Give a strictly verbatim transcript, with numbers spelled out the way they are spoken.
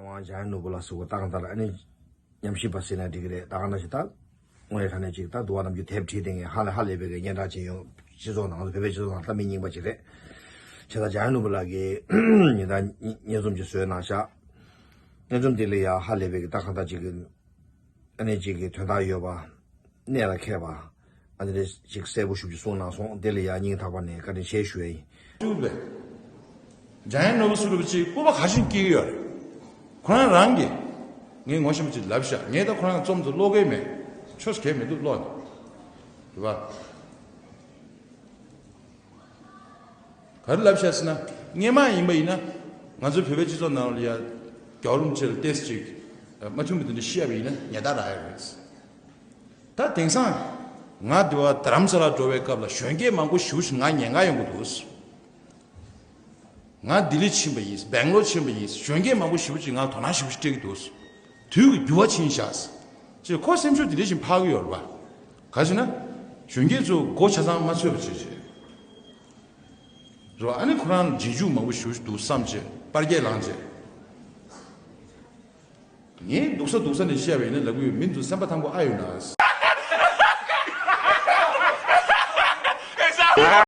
ཝང་འཇམ་དབྱངས་ནོར་བུ་ལགས་ཟེར་བ་ད་གང་ལྟར་ཨ་ནི་ཉམས་ཞིབ་པ་ཟེར་ན་འགྲིག་གི་རེད། ད་གང་ལྟར་ཞིག་ད་དངོས་ཡོད་ཐོག་ནས་ཅིག་ད་འདུལ་བ་རྣམ་བསྒྱུར་དེབ་བྲིས་དེ་ངས་ཧ་ལས་ཧ་ལས་པའི་གི་སྙན་གྲགས་ཅན་ཡོད། སྤྱི་ཚོགས་ནང་བོད་པའི་སྤྱི་ཚོགས་ནང་ད་མི་རྙིང་པ་ཅིག་རེད། བྱས་ཙང་འཇམ་དབྱངས་ནོར་བུ་ལགས་ཀྱིས་ཉིན་ལྟར་སྙན་རྩོམ་ཅིག་བཟོས་གནང་ཤག་སྙན་རྩོམ་དེ་ལ་ཡ་ཧ་ལས་པའི་གི་ད་གང་ལྟར་ཅིག་གི་ཨ་ནི་ཅིག་གི་དོན་དག་ཡོད་པ། གནད་ལ་འཁེལ་བ། ཨ་ནི་རེ་ཞིག་གསལ་པོ་ཞུ་རྒྱུ་གསུངས་གནང་སོང་། དེ་ལ་ཡང་སྙིང་ཐག་པ་ནས་བཀའ་དྲིན་ཆེ་ཞུ་ཡ་ཡིན། ཅུ་པས། འཇམ་དབྱངས་ནོར་བུ་ཟེར་བ་ཅིག་སྤོབས་པ་ག་ཤིན་སྐྱེ་གི་ཡོད་རེད། ཁོ་རང་རང་གིས་ངས་ངོ་ཤེས་པ་ཅིག་ལབ་ཤག་ངས་ད་ཁོ་རང་རྩོམ་དེ་ཀློག་གི་མེད། ཆོས་གལ་མི་འདུག་ཀློག་ནས། རེད་པ། ག་རེ་ལབ་ཤག་ཟེར་ན། སྔོན་མ་ཡིན་པ་ཡིན་ན་ང་ཚོའི་བོད་པའི་སྤྱི་ཚོགས་ནང་ལ་ཡ་རྒྱལ་བ་རིན་པོ་ཆེ་ལ་ཏོག་ཙམ་ཅིག་མ་མཐུན་པ་དེ་འདྲ་བཤད་པ་ཡིན་ན་ཉེས་རྡུང་རག་ཡ་རེད། ད་དེང་སང་ང་འདི་བ་རྡ་རམ་ས་ལ་འགྲོ་བའི་སྐབས་ལ་གཞོན་སྐྱེས་མང་པོ་ཞེ་པོ་ཅིག་ང་ཉེན་ཁ་ཡོང་གི་འདུག་ང་ལྡི་ལི་ཕྱིན་པ་ཡིན། སྦེང་ལོར་ཕྱིན་པ་ཡིན། གཞོན་སྐྱེས་མང་པོ་ཞེ་པོ་ཅིག་ང་དོ་སྣང་ཞེ་པོ་ཅིག་སྤྲད་ཀྱི་འདུག་དུས་ཀྱི་འགྱུར་བ་ཕྱིན་ཤག་ཅེས་ཁོ་སེམས་ཤུགས་དེ་འདྲ་ཞིག་འཕར་གྱི་ཡོད་རེད་པ། ག་ཅེ་ན། གཞོན་སྐྱེས་ཚོ་མགོ་ཆ་ཚང་མ་ཚོས་པ་བྱེད་བྱེད། རེད་པ། ཨ་ནི་ཁོ་རང་ལ་རྗེས་འཇུག་མང་པོ་ཞེ་པོ་ཅིག་འདུག་བསམ་བྱས་པར་རྒྱས་ལངས་བྱས། ངས་སྡུག་ས་སྡུག་ས་ནས་བཤད་པ་ཡིན་ན་ལབ་གི་ཡོད། མི་ཚོ་སེམས་པ་ཐང་པོ་ཨ་ཡོད་ན།